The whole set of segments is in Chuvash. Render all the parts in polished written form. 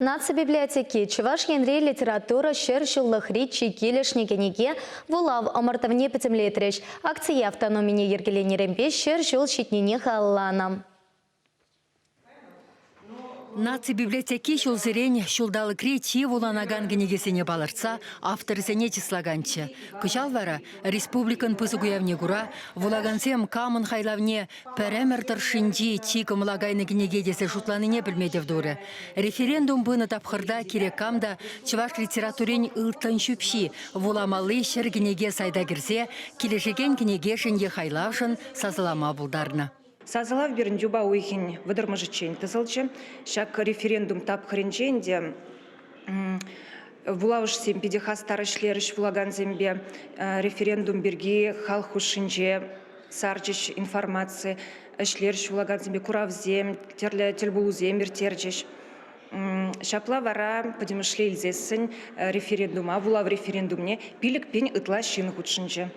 Наци библиотеки Чӑваш Енри литература ҫӗрҫуллӑхри чи килӗшнӗ кӗнеке вулав ӑмӑртӑвне пӗтӗмлетрӗҫ. Акцие автономине йӗркеленӗренпе 100 ҫул ҫитнине халалланӑ. Наци библиотеки ҫулсерен ҫулталӑкри чи вуланакан кӗнекесене палӑртса авторсене чыслаканччӗ. Кӑҫал вара республикӑн пысӑк уявне кура вулакансем камӑн хайлавне Пӗр ӗмӗр тӑршшӗнчи чи кӑмӑла кайнӑ кӗнеке тесе шутланине пӗлме тӗв турӗ. Референдум пынӑ тапхӑрта кирек кам та чӑваш литературин ылтӑн ҫӳпҫи вуламалли 100 кӗнеке сайта кӗрсе килӗшекен кӗнекешӗн е хайлавшӑн сасӑлама пултарнӑ. Сасӑлав пирӗн юпа уйӑхӗн вӑтӑрмӗшӗччен тӑсӑлчӗ. Ҫак референдум тапхӑрӗнче ӗнтӗ вулавӑшсем питӗ хастар ӗҫлерӗҫ вулакансемпе. Референдум пирки халӑх хушшинче сарчӗҫ информаци, ӗҫлерӗҫ вулакансемпе куравсем, тӗрлӗ тӗлпулусем ирттерчӗҫ. Ҫапла вара пӗтӗмӗшле илсессӗн референдума, вулав референдумне 5000 ытла ҫын хутшӑнчӗ.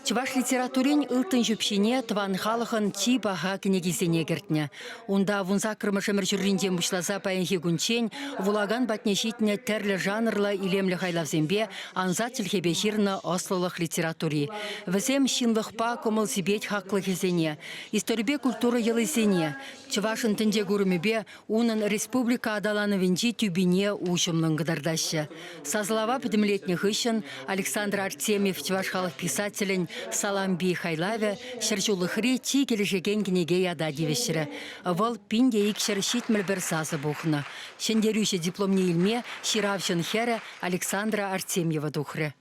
Чӑваш литературин ылтӑн ҫӳпҫине тӑван халӑхӑн чи паха кӗнекисене кӗртнӗ. Унта вунсаккӑрмӗш ӗмӗр ҫурринчен пуҫласа паянхи кунччен вулакан патне ҫитнӗ тӗрлӗ жанрлӑ илемлӗ хайлавсемпе ансат чӗлхепе ҫырнӑ ӑслӑлӑх литератури. Вӗсем ҫынлӑхпа кӑмӑл-сипет хаклӑхӗсене, историпе культура йӑлисене, чӑвашӑн тӗнче курӑмӗпе унӑн республика аталанӑвӗнчи тӳпине уҫӑмлӑн кӑтартаҫҫӗ. Сасӑлава пӗтӗмлетнӗ хыҫҫӑн Александр Артемьев чӑваш халӑх писателӗн «Салампи» хайлавӗ ҫӗрҫуллӑхри чи килӗшекен кӗнеке ята тивӗҫрӗ. Вӑл 1271 сасӑ пухнӑ. Ҫӗнтерӳҫӗ дипломне илме ҫыравҫӑн хӗрӗ Александра Артемьева тухрӗ.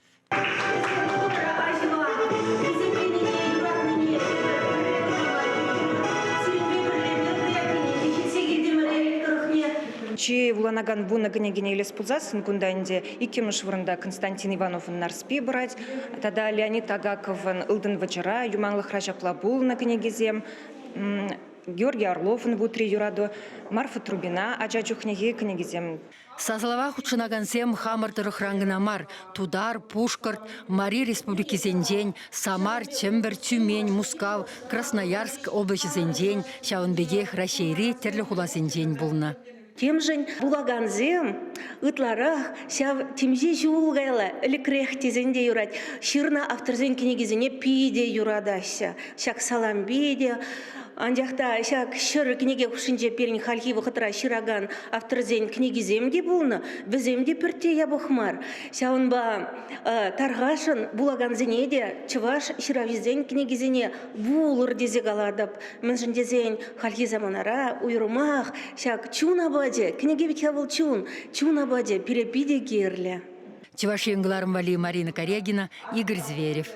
Чи вуланакан вунӑ кӗнекене илес пулсассӑн кунта ӗнтӗ иккӗмӗш вырӑнта Константин Ивановӑн «Нарспи» пырать тата Леонид Агаковӑн «Ылтӑн вӑчӑра», «Юманлӑхра ҫапла пулнӑ» кӗнекисем, Георгий Орловӑн «Вутри юрату», Марфа Трубина ача чухнехи кӗнекисем. Сасӑлава хутшӑнакансем хамӑр тӑрӑхран кӑна мар, Тутар, Пушкӑрт, Мари республикисенчен, Самар, Чӗмпӗр, Тюмень, Мускав, Красноярск облаҫӗсенчен, ҫавӑн пекех Раҫҫейри тӗрлӗ хуласенчен пулнӑ. Темшӗн вулакансем ытларах ҫав темиҫе ҫул каялла ӗлӗкрех тесен те юрать, ҫырнӑ авторсен кӗнекисене питӗ юратаҫҫӗ. Ҫак Салампи те, анчах та ҫак 100 кӗнеке хушшинче пирӗн хальхи вӑхӑтра ҫыракан авторсен кӗнекисем те пулнӑ, вӗсем те пӗртте япӑх мар. Ҫавӑнпа тархасшӑн вулакансене те чӑваш ҫыравҫисен кӗнекисене вулӑр тесе калатӑп. Мӗншӗн тесен хальхи саманара уйрӑмах ҫак чун апачӗ, кӗнеке вӗт-ха вӑл чун, чун апачӗ пире питӗ кирлӗ. Чӑваш Ен кӑларӑм валли Марина Карягина, Игорь Зверев.